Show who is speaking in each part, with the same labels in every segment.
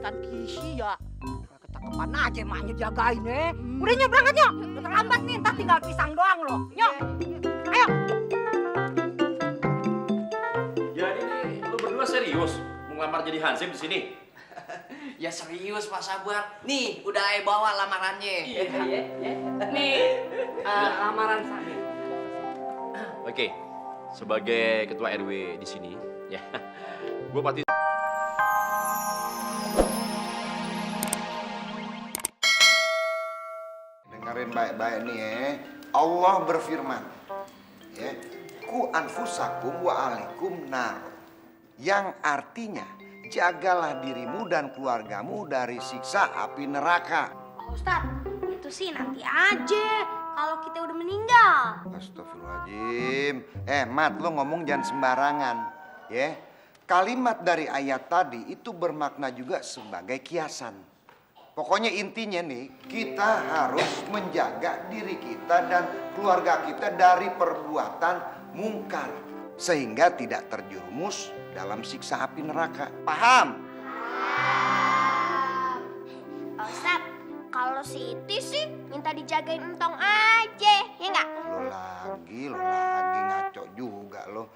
Speaker 1: kelihatan kisi ya. Kecakepan aja emaknya jagain Udah nyok berangkat nyok. Udah terlambat nih, ntar tinggal pisang doang loh. Nyok. Ayo.
Speaker 2: Jadi nih, lu berdua serius mau ngelamar jadi hansip di sini?
Speaker 3: Ya serius Pak Sabar. Nih, udah bawa lamarannya.
Speaker 4: Iya. Nih, lamaran saya.
Speaker 2: Oke, sebagai ketua RW di sini, ya, gue pasti.
Speaker 5: Dengerin baik-baik nih Allah berfirman, ya, ku anfusakum wa alaikum nar, yang artinya jagalah dirimu dan keluargamu dari siksa api neraka.
Speaker 6: Pak Ustadz, itu sih nanti aja kalau kita udah meninggal.
Speaker 5: Astagfirullahaladzim. Mat, lo ngomong jangan sembarangan, ya. Kalimat dari ayat tadi itu bermakna juga sebagai kiasan. Pokoknya intinya nih, kita harus menjaga diri kita dan keluarga kita dari perbuatan mungkar, sehingga tidak terjerumus dalam siksa api neraka. Paham?
Speaker 6: Pak Ustadz, kalau Siti sih minta dijagain entong aja, ya nggak?
Speaker 5: Lo lagi ngaco juga lo.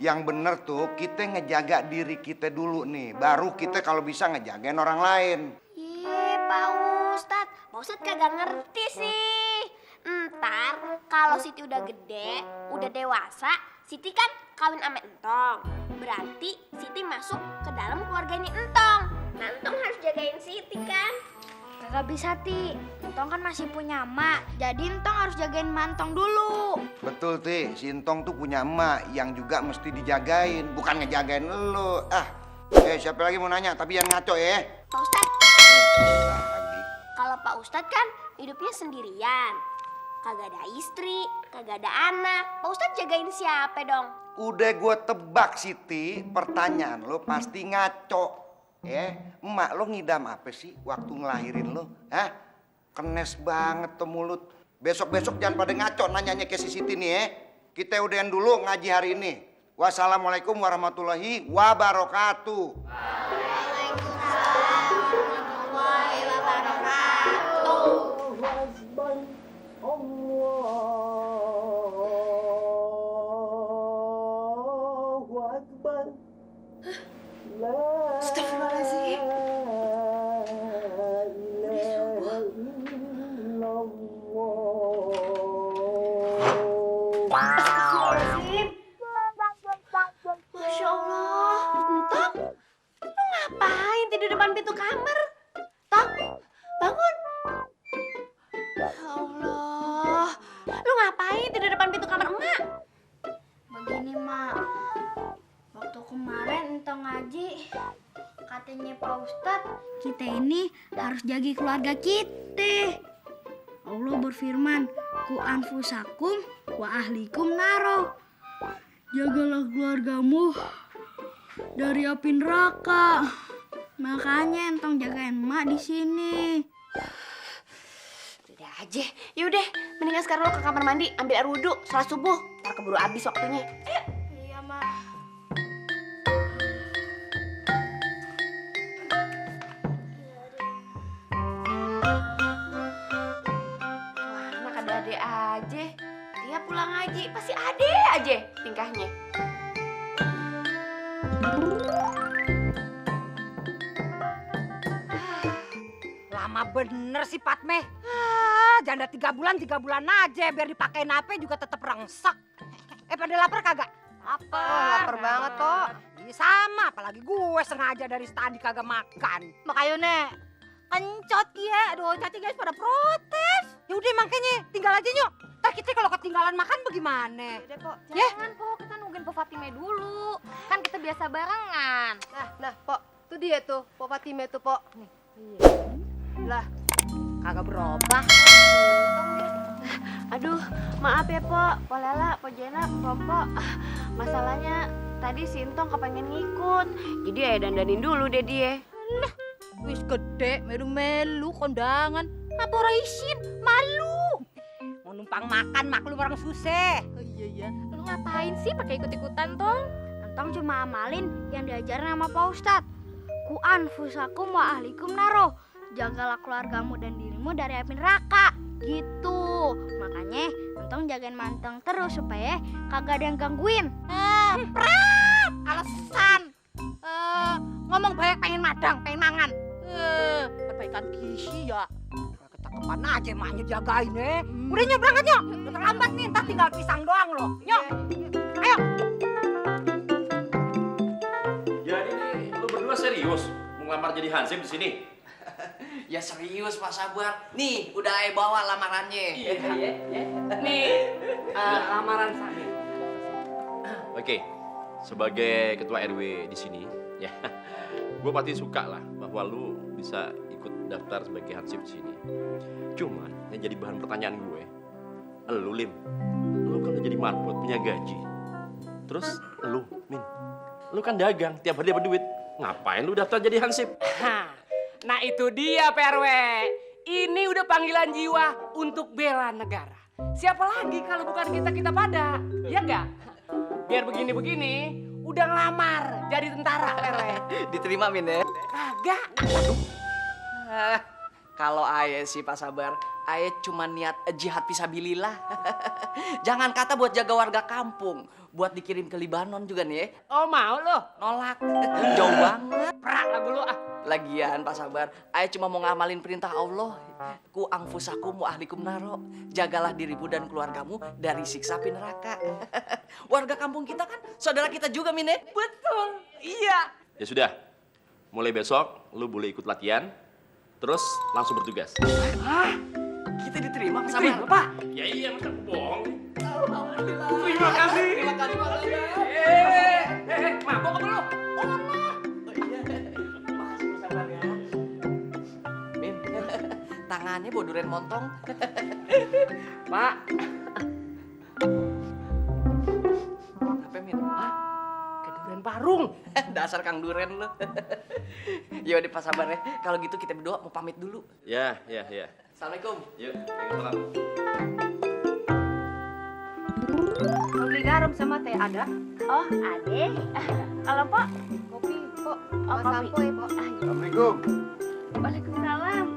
Speaker 5: Yang bener tuh kita ngejaga diri kita dulu nih, baru kita kalau bisa ngejagain orang lain.
Speaker 6: Pak Ustadz kagak ngerti sih. Ntar kalau Siti udah gede, udah dewasa, Siti kan kawin sama entong. Berarti Siti masuk ke dalam keluarga ini entong. Nah, entong harus jagain Siti kan? Kagak bisa, Ti. Entong kan masih punya emak, jadi entong harus jagain mantong dulu.
Speaker 5: Betul, Ti. Si Entong tuh punya emak yang juga mesti dijagain, bukan ngejagain lo. Siapa lagi mau nanya? Tapi yang ngaco ya.
Speaker 6: Pak Ustadz, kalau Pak Ustadz kan hidupnya sendirian. Kagak ada istri, kagak ada anak. Pak Ustadz jagain siapa dong?
Speaker 5: Udah gue tebak, Siti, pertanyaan lo pasti ngaco. Emak lo ngidam apa sih waktu ngelahirin lo? Kenes banget tuh mulut. Besok-besok jangan pada ngaco nanyanya ke si Siti nih Kita udahan dulu ngaji hari ini. Wassalamualaikum warahmatullahi wabarakatuh.
Speaker 6: Waalaikumsalam warahmatullahi wabarakatuh.
Speaker 7: Allahu Akbar.
Speaker 4: Astagfirullahaladzim.
Speaker 6: Astagfirullahaladzim. Masya Allah. Entong, lu ngapain tidur depan pintu kamar? Tong, bangun. Ya Allah, lu ngapain tidur depan pintu kamar emak? Begini, Mak. Waktu kemarin entong ngaji, katanya Pak Ustadz, kita ini harus jaga keluarga kita. Allah berfirman, ku anfusakum wa ahlikum naro. Jagalah keluargamu dari api neraka. Makanya entong jagain emak di sini. Udah aja. Yaudah, mendingan sekarang lo ke kamar mandi, ambil air wudhu, sholat subuh. Ntar keburu habis waktunya. Ayo. Iya, Mak. Wah, anak ada-ade aja. Dia pulang ngaji, pasti ade aja tingkahnya.
Speaker 1: Lama bener sih Patme. Janda 3 bulan aja biar dipakein apa juga tetep rengsek. Pada lapar kagak?
Speaker 4: Lapar banget kok.
Speaker 1: Iya sama, apalagi gue sengaja dari tadi kagak makan.
Speaker 4: Makanya nek,
Speaker 1: Kencot ya, aduh Caci guys pada protes. Ya udah makanya tinggal aja nyok. Ntar kita kalau ketinggalan makan bagaimana?
Speaker 4: udah Pok,
Speaker 1: Ya.
Speaker 4: jangan Pok, kita nungguin Pok Fatime dulu. Kan kita biasa barengan.
Speaker 8: Nah, Pok, tuh dia tuh, Pok Fatime tuh, Pok.
Speaker 1: Lah, kagak berubah.
Speaker 6: Aduh, maaf ya, Pok. Pok Lela, Pok Jena, Pok. Masalahnya tadi si Entong kepengen ngikut. Jadi ya dandanin dulu deh dia.
Speaker 1: Wis gede, melu-melu kondangan. Apa orang isin? Malu. Mau numpang makan, maklum orang susah.
Speaker 4: Iya. Lu ngapain sih pakai ikut-ikutan, Tong?
Speaker 6: Entong cuma amalin yang diajarin sama Pak Ustadz. Ku
Speaker 9: Ku anfusakum wa ahlikum naro. Jagalah keluargamu dan dirimu dari api neraka. Gitu. Makanya Entong jagain Mantong terus supaya kagak ada yang gangguin.
Speaker 1: Alasan. Ngomong banyak pengen madang, pengen mangan. Perbaikan gizi ya. Kecekepan aja emaknya jagain Udah nyok berangkat nyok. Udah terlambat nih, ntar tinggal pisang doang loh. Nyok. Ayo.
Speaker 2: Jadi nih, lu berdua serius mau ngelamar jadi hansip di sini?
Speaker 3: Ya serius Pak Sabar. Nih, udah bawa lamarannya.
Speaker 10: Iya. Nih, lamaran saya.
Speaker 2: Oke, sebagai ketua RW di sini, ya, gue pasti suka lah bahwa lu bisa ikut daftar sebagai hansip di sini. Cuman yang jadi bahan pertanyaan gue, lu Lim, lu kan udah jadi marbot, punya gaji. Terus lu, Min, lu kan dagang, tiap hari dapat duit. Ngapain lu daftar jadi hansip?
Speaker 10: Nah itu dia PRW. Ini udah panggilan jiwa untuk bela negara. Siapa lagi kalau bukan kita pada, ya enggak? Biar begini-begini, udah ngelamar jadi tentara PRW.
Speaker 3: Diterima Min ya?
Speaker 10: Kagak.
Speaker 3: Kalau Aye sih Pak Sabar, Aye cuma niat jihad fisabilillah. Jangan kata buat jaga warga kampung, buat dikirim ke Libanon juga nih ya.
Speaker 10: Oh mau lo?
Speaker 3: Nolak. Jauh banget.
Speaker 10: Perak lagu lo ah.
Speaker 3: Lagian Pak Sabar, Aye cuma mau ngamalin perintah Allah. Ku anfusakum wa ahlikum naro. Jagalah dirimu dan keluargamu dari siksa api neraka. Warga kampung kita kan saudara kita juga Min ya?
Speaker 10: Betul. Iya.
Speaker 2: Ya sudah, mulai besok lu boleh ikut latihan, terus langsung bertugas.
Speaker 3: Hah? Kita diterima Pak Sabar?
Speaker 10: Diterima Pak.
Speaker 2: Ya iya, masa aku bohong?
Speaker 10: Terima kasih.
Speaker 3: Terima kasih Pak Sabar.
Speaker 10: Mabok apa lo?
Speaker 3: Tangannya bawa durian montong.
Speaker 10: Pak.
Speaker 3: Apa Min?
Speaker 10: Hah? Kayak durian parung.
Speaker 3: Dasar Kang Duren lu. Ya udah Pak Sabar ya. Kalau gitu kita berdua mau pamit dulu.
Speaker 2: Ya.
Speaker 3: Assalamualaikum.
Speaker 2: Yuk, waalaikumsalam.
Speaker 1: Mau beli garam sama teh ada?
Speaker 9: Oh, ade. Kalau Pok?
Speaker 8: Kopi, Pok.
Speaker 9: Oh,
Speaker 8: Sama
Speaker 9: kopi.
Speaker 8: sampo ya, Pok.
Speaker 5: Assalamualaikum.
Speaker 9: Waalaikumsalam.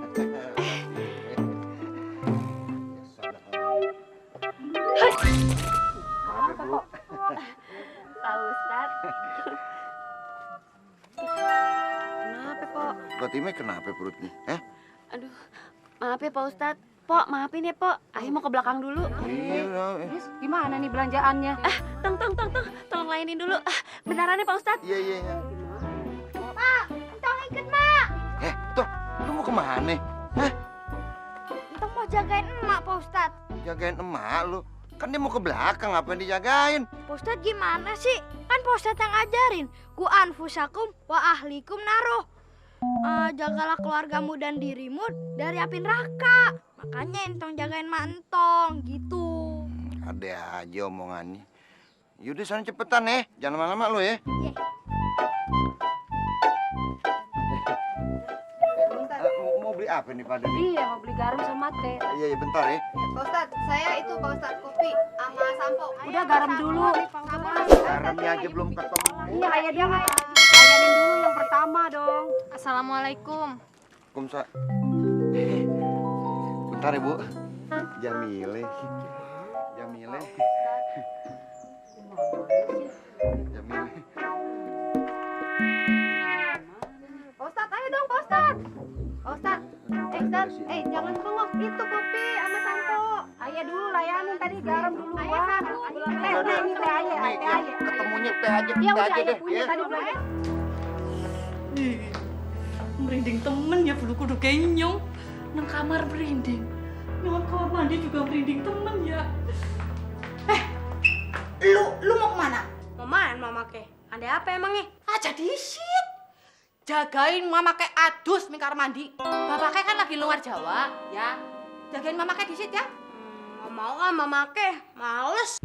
Speaker 5: Apa, Bu?
Speaker 9: Pak Ustad.
Speaker 8: Kenapa, Pok?
Speaker 5: Fatimah kenapa perutnya?
Speaker 8: Aduh, maaf ya Pak Ustad. Pok, maafin ya, Pok. Ayo mau ke belakang dulu.
Speaker 5: Iya,
Speaker 1: Terus gimana nih belanjaannya?
Speaker 8: Tolong layanin dulu. Beneran ya Pak Ustad?
Speaker 5: iya.
Speaker 9: Mak, Entong ikut, Mak.
Speaker 5: Tuh, lu mau kemana?
Speaker 9: Entong mau jagain emak, Pak Ustad.
Speaker 5: Jagain emak lu. Kan dia mau ke belakang, ngapain dijagain?
Speaker 9: Pak Ustad gimana sih? Kan Pak Ustad yang ngajarin. Ku anfusakum wa ahlikum naruh. Jagalah keluargamu dan dirimu dari api neraka. Makanya Entong jagain mak Entong, gitu.
Speaker 5: Ada aja omongannya. Yaudah sana cepetan jangan lama-lama lu ya. Mau beli apa nih pada nih?
Speaker 1: Iya, mau beli garam sama teh.
Speaker 5: Iya bentar ya.
Speaker 8: Pak Ustad, saya itu Pak Ustad kopi sama sampo.
Speaker 1: Udah garam dulu.
Speaker 5: Garamnya aja belum ketemu.
Speaker 1: Iya, kayak dia layanin dulu yang pertama dong.
Speaker 4: Assalamualaikum.
Speaker 5: Kumsa. Bentar ya Bu. Jamile. Jamile.
Speaker 8: Pak Ustad, ayo dong Pak Ustad. Pak Ustad, Ustad, jangan bengok itu kopi sama sampo.
Speaker 1: Ayah dulu layanin tadi garam dulu.
Speaker 8: Ayah satu.
Speaker 1: Teh, ini teh ayah,
Speaker 5: Nih,
Speaker 1: teh ayah.
Speaker 5: ketemunya teh aja,
Speaker 1: Iya
Speaker 5: teh
Speaker 1: udah
Speaker 5: aja
Speaker 1: ayah
Speaker 5: deh.
Speaker 1: punya
Speaker 5: Ya.
Speaker 1: tadi belanja.
Speaker 11: Merinding temen ya bulu kudu kenyong. Nang kamar merinding. Nang kamar mandi juga merinding temen ya.
Speaker 1: Lu mau kemana?
Speaker 8: Mau main mama ke? Ada apa emangnya?
Speaker 1: Aja disit. Jagain mama kayak adus mingkar mandi. Bapaknya kan lagi luar Jawa, ya. Jagain mama kayak disit ya.
Speaker 8: Nggak mau ah mama ke, males.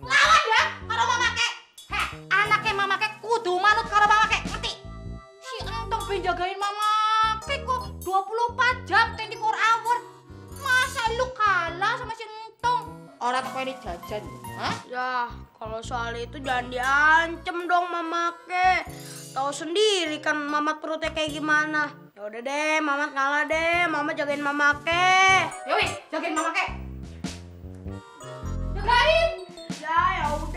Speaker 1: Lawan ya karo mama kayak. Anaknya mama kayak kudu manut karo mama kayak, ngerti? Si Entong ben jagain mama kayak kok 24 jam 24 hour. Masa lu kalah sama si Entong? Orang tak pengen jajan. Hah?
Speaker 9: Ya, kalau soal itu jangan diancem dong Mamake. Tahu sendiri kan Mamat perutnya kayak gimana. Ya udah deh, Mamat ngalah deh. Mama jagain Mamake.
Speaker 1: Yowis, jagain Mamake.
Speaker 9: Jagain. Ya udah.